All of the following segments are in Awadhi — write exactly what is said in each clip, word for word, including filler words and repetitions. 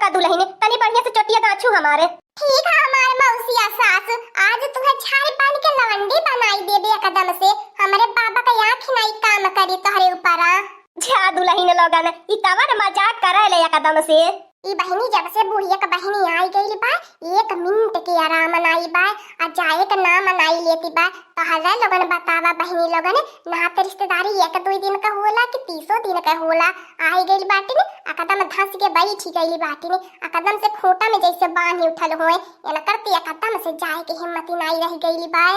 दुलहिन, तनी बढ़िया से चोटिया गाँछू हमारे। ठीक है हमार मौसिया सास, आज तुहे झाड़ी पानी के लवंडी बनाई देबे एकदम से। हमरे बाबा का आँख नाई काम करी तोहरे ऊपर। जा दुलहिन लोगन, ई तवन मजाक करे ले एकदम से। ई बहिनी, जब से बुढ़िया के बहिनी आई गइल बा, एक मिनट के आराम नाई बा। आ जाए के नाम नाई लेती बा। तोहरे लोगन बतावा बहिनी लोगन, नात रिश्तेदारी एक दुई दिन का होला कि तीसो दिन का होला? आई गइल बाटिन, एकदम धंस के बैठी गइल बाटिन, एकदम से खूंटा में जैसे बांध उठल होए। इनकर ते एकदम से जाए के हिम्मत ही नाई रह गइल बा।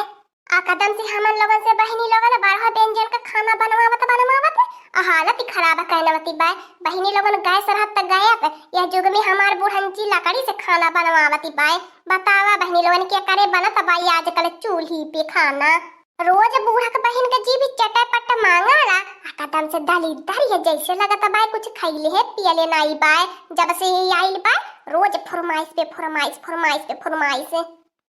एकदम से हमन लोगन से बहिनी लोगन बारह व्यंजन का खाना बनवावत बनवावत आ हालत ही खराब करनवती बाय। बहिनी लोगन गैस रहत त गैस, यह जुग में हमार बुढ़ंची लकड़ी से खाना बनवावती बाय। बतावा बहिनी लोगन, के करे बनत बाय आजकल चूल्ही पे खाना? रोज बूढ़ा के बहिन के जीभ चटपट मांगाला, एकदम से दलिद्दर ये जैसे लगत बाय कुछ खैले है पियले नाई बाय। जब से ये आइल बाय, रोज फरमाइश पे फरमाइश, फरमाइश पे फरमाइश।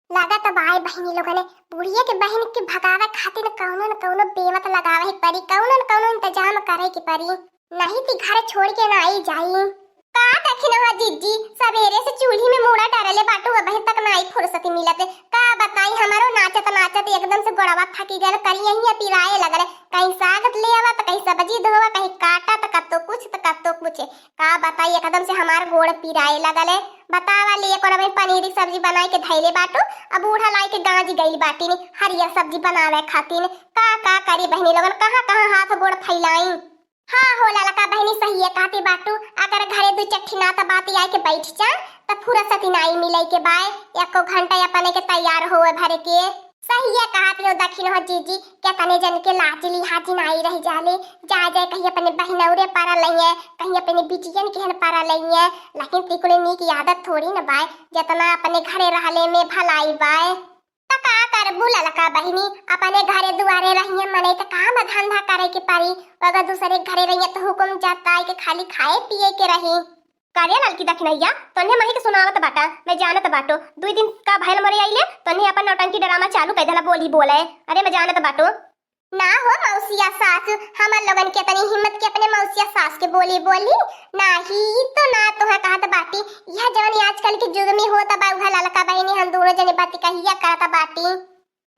लागत बाय बहिनी लोगन, बुढ़िया के बहिन के भगावे खातिर कौनो न कौनो बेमत लगावे ही पड़ी, कौनो न कौनो इंतजाम करे के पड़ी, नहीं ती घर छोड़ के नाई जाई। का दखिनवा जिज्जी, सबेरे से चूल्ही में मूड़ा डारले बाटू, अबहीं तक नाई फुर्सती मिलत। का बताई, हमारो नाचत नाचत एकदम से गोड़वा थकी गल, करियहिया पिराए लगल। कहीं साग ले आवा त कहीं सब्जी धोवा, कहीं काटा त कत्तो कुछ त कत्तो कुछ। का बताई, एकदम से हमार गोड़ पिराए लगल है। बतावा, ले एक और पनीर की सब्जी बनाई के धैले बाटू, अब बूढ़ा लाई के गांज गइल बाटिन हरियर सब्जी बनावे खातिर। का का करी बहिनी लोगन, कहाँ कहाँ हाथ गोड़ फैलाई। हाँ हो ललका बहिनी, सहिए कहती बाटू, अगर घरे दू चट्ठी ना त बाती आए के बैठ जा, त फुर्सत ही नाई मिले के बाय, एको घंटा अपने के तैयार होए भरे के। सहिए कहत हो दखिन हो जिज्जी, केतने जन के लाज लिहाज नाई रह जाले। जा जाए कहीं अपने बहिनौरे पारा लइए, कहीं अपने बिटियन केहन पारा लइए, लेकिन तिकुले नीक आदत थोड़ी न बाय, जतना अपने घरे रहले में भलाई बाय। त का करबू ललका बहिनी, अपने घरे दुआरे रहिए मनई त काम धंधा करे के पड़ी, अगर दूसरे घरे रहिए त हुकुम जाता है कि खाली खाए पिए के रही। करे ललकी दखिनैया, तोन्हे मही के सुनावत बाटा, मैं जानत बाटो, दुई दिन का भयल मोरे आइले, तोन्हे अपन नौटंकी ड्रामा चालू कर देला, बोली बोले। अरे मैं जानत बाटो। ना हो मौसिया सास, हमर लोगन के तनी हिम्मत के अपने मौसिया सास के बोली बोली। नाही तो ना तोहे कहत बाटी, यह जवन आजकल के जुग में होत बा, उहे ललका बहिनी हम दोनों जने बात कहिया करत बाटी।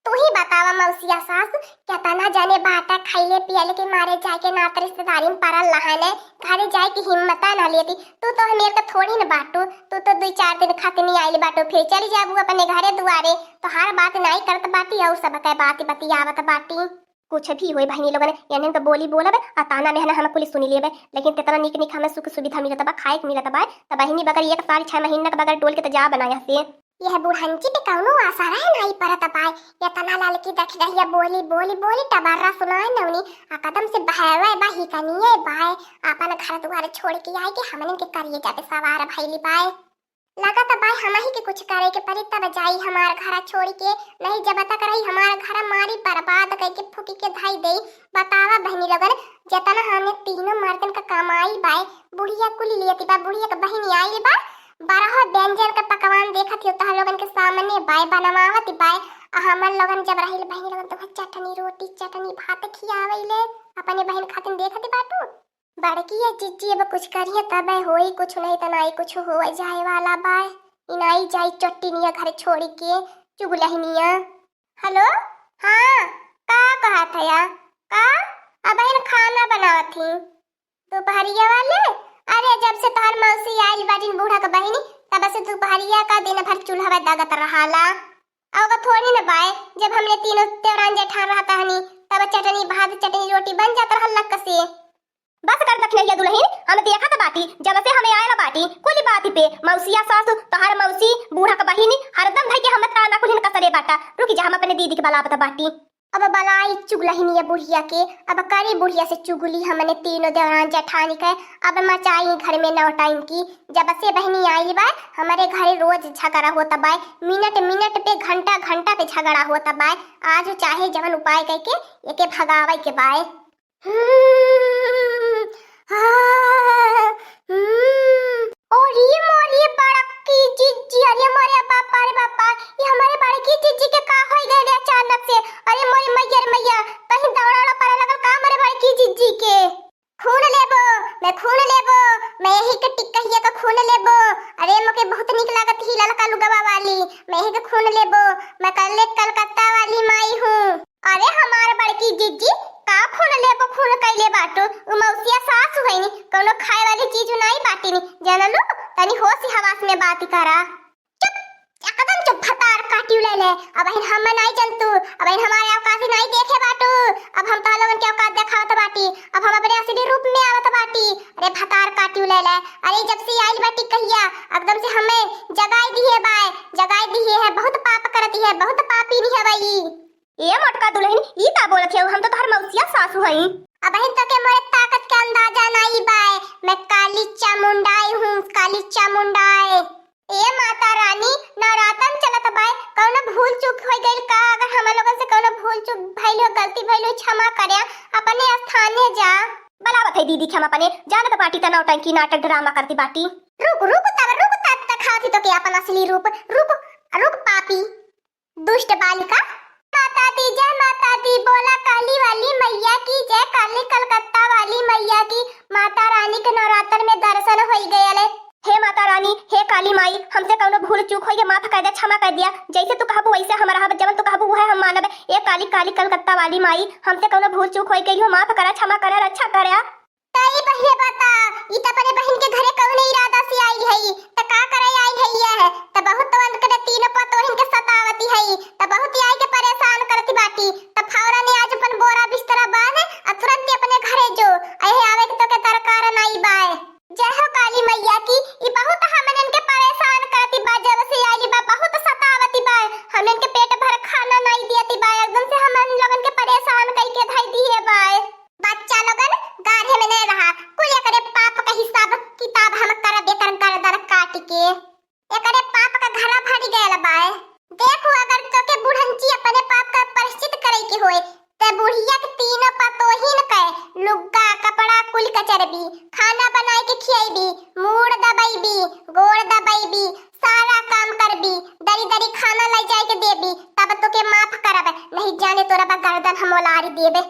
तू ही बतावा मौसिया सास, केतना जने बाटा खैले पियले के मारे जाए के नात रिश्तेदारी में पड़ल रहने, घरे जाए की हिम्मत ना लेती। तू तो हमें के थोड़ी न बाटू, तू तो दुई चार दिन खातिर नहीं आइल बाटू, फिर चली जाबू अपने घरे दुआरे। तो हर बात नाई करत बाटी और सबके बात बतियावत बाटी। कुछ भी होई बहिनी लोगन, एने तो बोली बोलब आ ताना मेहना हम कुली सुनी लेबे, लेकिन तेतना नीक नीक हमें सुख सुविधा मिलत बा, खाए के मिलत बा। त बहिनी बगर एक साल छह महीना के बगर डोल के त जा बनाया से। यह बुढ़ंची पे कौनो आसारा है नाई परत बाय। एतना ललकी दखिनैया बोली बोली बोली टबर्रा सुनाए नौनी, आ कदम से बहवे बा हिकनिए बाय। आपन घर दुआर छोड़ के आए के हमनन के करिए जाबे सवार भइली बाय। लागत बाय हमही के कुछ करे के पड़ी तब जाई हमार घर छोड़ के, नहीं जब तक रही हमार घर मारी बर्बाद करके फूकी के धाई देई। बतावा बहिनी लोगन, जतना हमने तीनों मर्दन का कमाई बाय, बुढ़िया कुल लेती बा, बुढ़िया के बहिनी आई बा, बारह व्यंजन का पकवान देखत हो तोहर लोगन के सामने बाय, बनवावत बाय। आ हमन लोगन जब रहिल बहिनी लोगन तो चटनी रोटी, चटनी भात खियावैले, अपने बहिन खातिन देखत बाटू। बड़की या जिज्जी अब कुछ करिए तबे होई, कुछ नहीं त नाई कुछ हो जाए वाला बाय। इनाई जाई चट्टी निया घर छोड़ी के, चुगलहिनिया। हेलो, हाँ, का कहत हया? का? अबहिन खाना बनावत ही। दोपहरिया वाले? अरे, जब से तोहर मौसी आइल बाटिन बूढ़ा के बहिनी, तब से दोपहरिया का दिन भर चूल्हा दगत रहाला। अउर का थोड़ी न बाय, जब हमने तीनों देवरान जेठान रहत हनी, तब चटनी भात, चटनी रोटी बन जात रहल लक से। बस कर दखिनैया दुलहिन, हम देखत बाटी, जब से हमें आयल बाटी, कुल बात पे, मौसिया सासु, तोहर मौसी, बूढ़ा के बहिनी, हरदम धई के हम ताना कुल्हिन कसरे बाटा। रुकी जा, हम अपने दीदी के बलावत बाटी। अब बलाई चुगलहिनिया बुढ़िया के, अब करी बुढ़िया से चुगली हमने तीनों देवरान जेठानी के, अब मचाई घर में नौटंकी। जब से बहिनी आई बा, हमरे घरे रोज झगड़ा होत बा, मिनट मिनट पे, घंटा घंटा पे झगड़ा होत बा। आज चाहे जवन उपाय करके एके भगावे के बाय। हम्म, हाँ, हम्म। अरे मोरे बड़की जिज्जी, अरे मोरे बापा रे बापा, ये हमरे बड़की जिज्जी के का होई गइल अचानक से? अरे मोरे मैया रे मैया, कहीं दौड़ा उड़ा पड़े लगल का हमरे बड़की जिज्जी के? खून लेबो, मैं खून लेबो, मैं यही के टिकहिया का खून लेबो। अरे, मोके बहुत नीक लागत ही ललका लुगवा वाली, मैं ही के खून लेबो, मैं कल्ले कलकत्ता वाली माई हूँ। अरे हमार बड़की जिज्जी, का खून लेबो, खून कैले बाटू? उ मौसिया सास हुईनी, कौनो खाए वाली चीज नाई बाटीनी, जानलू? तनी होश हवास में बात करा। चुप, एकदम चुप, भतार काटियो ले ले। अबहिन हम नाई जनतू, अबहिन हमारे औकात नाई देखे बाटू। अब हम तोह लोगन के औकात देखावत बाटी, अब हम अपने असली रूप में आवत बाटी। अरे भतार काटियो ले ले, अरे जब से आइल बाटी कहिया, एकदम से हमें जगाई दिए बाय, जगाई दिए है, बहुत पाप करती है, बहुत पापी नहीं है भाई। ए मोटका दुलहिन, ई का बोलत हउ? हम तो तोहर मौसिया सासु हई। अबहिन तोके मोरे ताकत के अंदाजा नाई बाय। मैं काली चामुंडाई हूँ, काली चामुंडाई। ए माता रानी, नवरातन चलत बाय, कौनो भूल चूक होइ गइल का? अगर हम लोगन से कौनो भूल चूक भइल हो, गलती भइल हो, क्षमा करे, अपने स्थाने जा। बलावत है दीदी क्षमा पने, जानत बाटी त नौटंकी नाटक ड्रामा करती बाटी। रुक, रुक तब, रुक तब तक खाती तोके अपन असली रूप, रुक, रुक पापी। दुष्ट बालिका। माता दी जय, माता दी बोला, काली वाली मैया की जय, काली कलकत्ता वाली मैया की। माता रानी के नवरात्र में दर्शन होई गयल। हे माता रानी, हे काली माई, हमसे कौनो भूल चूक होई है, माफ कर दे, क्षमा कर दिया। जैसे तू कहबू वैसे हम रहब, जवन तू कहबू उहे हम मानब। ए काली, काली कलकत्ता वाली माई, हमसे कौनो भूल चूक होई गई हो, माफ करा, क्षमा करा, रक्षा करा। त ई बहिए बता, ई त अपने बहिन के घरे कौने इरादा से आई है, त का करे आई है यह? त बहुत तो अंत करे तीनों पतोहिन के सतावती है, त बहुत आई के परेशान करती बाटी। त फौरन आज अपन बोरा बिस्तरा बांध आ तुरंत अपने घरे जो, अहे आवे के तोके दरकार नाई बाय। जय हो काली मैया की, ई बहुत हमनन के परेशान करती बा, जब से आई बा बहुत सतावती बा, हमनन के पेट भर खाना नाई दियती बा, एकदम से हमन लोगन के परेशान कई के धई दिए बाय। बच्चा लोगन, गाढ़े में नहीं रहा, कुल एकरे पाप का हिसाब किताब हम करब, एकर गर्दन काट के। एकरे पाप का घड़ा भर गयल बाय। देखो, अगर तोके बुढ़ंची अपने पाप का प्रायश्चित करे के होए, त बुढ़िया के तीनों पतोहिन के लुग्गा, कपड़ा कुल कचरबी, खाना बनाए के खियाइबी, मूड़ दबाइबी, गोड़ दबाइबी, सारा काम करबी, दरी दरी खाना ले जाए के देबी, तब तोके माफ करब, नहीं जाने तोरा बा गर्दन हम ओलारी देबे।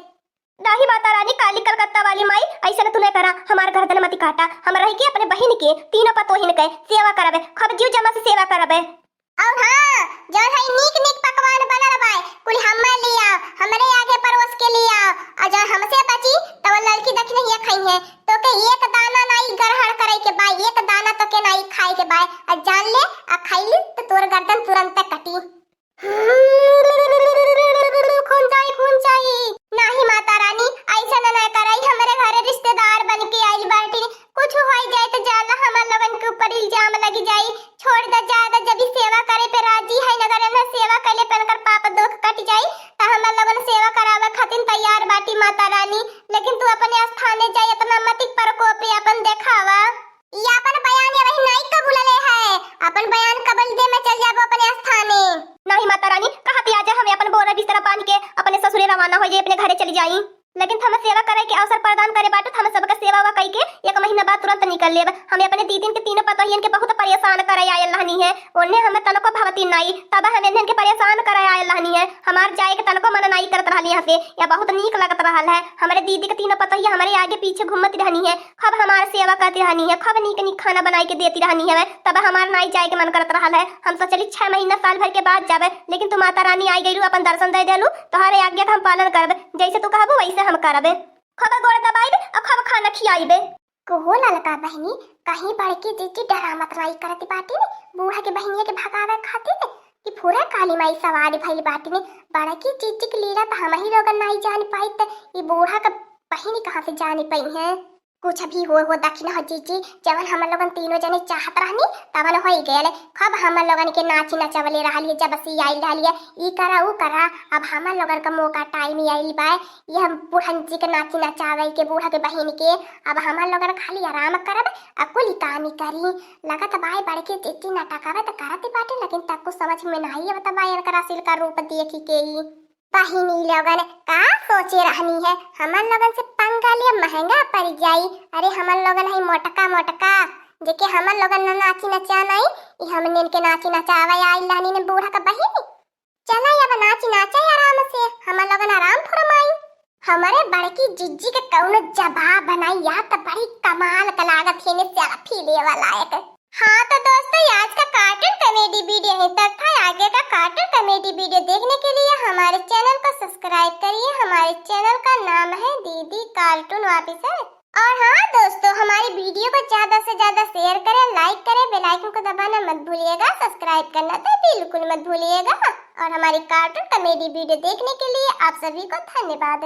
नाही माता रानी, काली कलकत्ता वाली माई, ऐसन तू नहीं करा, हमार गर्दन मत काटा। हम रह के अपने बहिन के, तीनों पतोहिन के सेवा करबे, खूब जीव जमा से सेवा करबे। और हाँ, जौन है नीक नीक पकवान बनल बाय, कुल हमें लिया, हमरे आगे परोस के लिया, और जौन हमसे बची, तो वो लड़की दखिनहिया खाई है। तोके एक दाना नाई ग्रहण करे के बाय, एक दाना तोके नाई खाए के बाय, और जान ले, आ खैली तो तोर गर्दन तुरंत कटी। खून चाही, खून चाही। नाही माता रानी, ऐसा न, न कराई। हमरे घरे रिश्तेदार बन के आइल बाटी, कुछ होई जाए त जाला हमर लोगन के ऊपर इल्जाम लग जाई। छोड़ द, जाए द, जब ई सेवा करे पे राजी है, अगर इन्हें सेवा कैले पे इनकर पाप दुख कट जाई, त हमर लोगन सेवा करावे खातिर तैयार बाटी माता रानी। लेकिन तू अपने स्थाने जाई, इतना मतिक प्रकोप अपन देखावा। ई आपन बयान अबही नाई कबूलले है, आपन बयान कबूल दे में चल जाबो अपने स्थाने। नाही माता रानी, कहत आजा हम अपन बोरा बिस्तरा बांध के अपने ससुरे रवाना हो जाई, अपने घरे चली जाई। लेकिन हम सेवा करे के अवसर प्रदान करे बाटू, हम सबके सेवा वा कई के एक महीना बाद तुरंत निकल लेब। हम अपने दीदिन के तीनों पतोहियन के बहुत परेशान करे आयल रहनी है, उन्हें हमें तनको भवती नाई, तब हम इन्हन के परेशान करे आयल रहनी है। हमार जाए के तनको मन नाई करत रहल यहाँ से, या बहुत नीक लगत रहल है। हमरे दीदी के तीनों पतोहिया हमरे आगे पीछे घूमत रहनी है, खूब हमार सेवा करती रहनी है, खूब नीक नीक खाना बनाई के देती रहनी है, तब हमार नाई जाए के मन करत रहल है। हम सोचली छह महीना साल भर के बाद जाबे, लेकिन तू माता रानी आई गईलू, अपन दर्शन दे देलू, तोहरे आज्ञा का हम पालन करबे, जैसे तू कहबू वैसे हम करबे। खूब गोड़ दबाइबे और खूब खाना खियाइबे। कहो ललका बहिनी, कहीं बड़की जीजी डरा मत नाई करती बाटी ने, बूढ़ा के बहिनिया के भगावे खातिर कि पूरा काली माई सवार भइल बाटी ने। बड़की जीजी के लीला त हम ही लोगन नाई जान पाई, त ई बूढ़ा के बहिनी कहाँ से जान पाई है? कुछ भी हो, हो दखिन हो जीजी, जवन हम लोगन तीनों जने चाहत रहनी, तवन होई गयल। खूब हम लोगन के नाची नचवले रहलिए, जब से आइल रहलिए, ई करा, ऊ करा। अब हम लोगन का मौका टाइम आइल बा, ये हम बुढ़ंची के नाची नचावे के, बूढ़ा के बहिन के। अब हम लोगन खाली आराम करब, आ कुली कामी करी। लगत बाय बड़की जीजी नटकावे त करत बाटे, लेकिन तब कुछ समझ में नहीं आवत बा इनकर असिल का रूप देखी के ही। बहिनी लोगन का सोचे रहनी है, हमन लोगन से पंगा लिए महंगा पड़ जाई। अरे हमन लोगन है मोटका मोटका, जेके हमन लोगन न नाची नचा नाई, ई हमने इनके नाची नचावे आइल रहनी ने बूढ़ा का बहिनी। चला अब नाची नाचे आराम से, हमन लोगन आराम फरमाई। हमरे बड़की जिज्जी के कौनो जवाब बनाई, या त बड़ी कमाल का लागत है ने सेल्फी लेवा लायक। हाँ तो दोस्त, सब्सक्राइब करिए। हमारे चैनल का नाम है दीदी कार्टून ऑफिसर। और हाँ दोस्तों, हमारी वीडियो को ज्यादा से ज्यादा शेयर करें, लाइक करें, बेल आइकन को दबाना मत भूलिएगा, सब्सक्राइब करना तो बिल्कुल मत भूलिएगा। और हमारी कार्टून कॉमेडी वीडियो देखने के लिए आप सभी को धन्यवाद।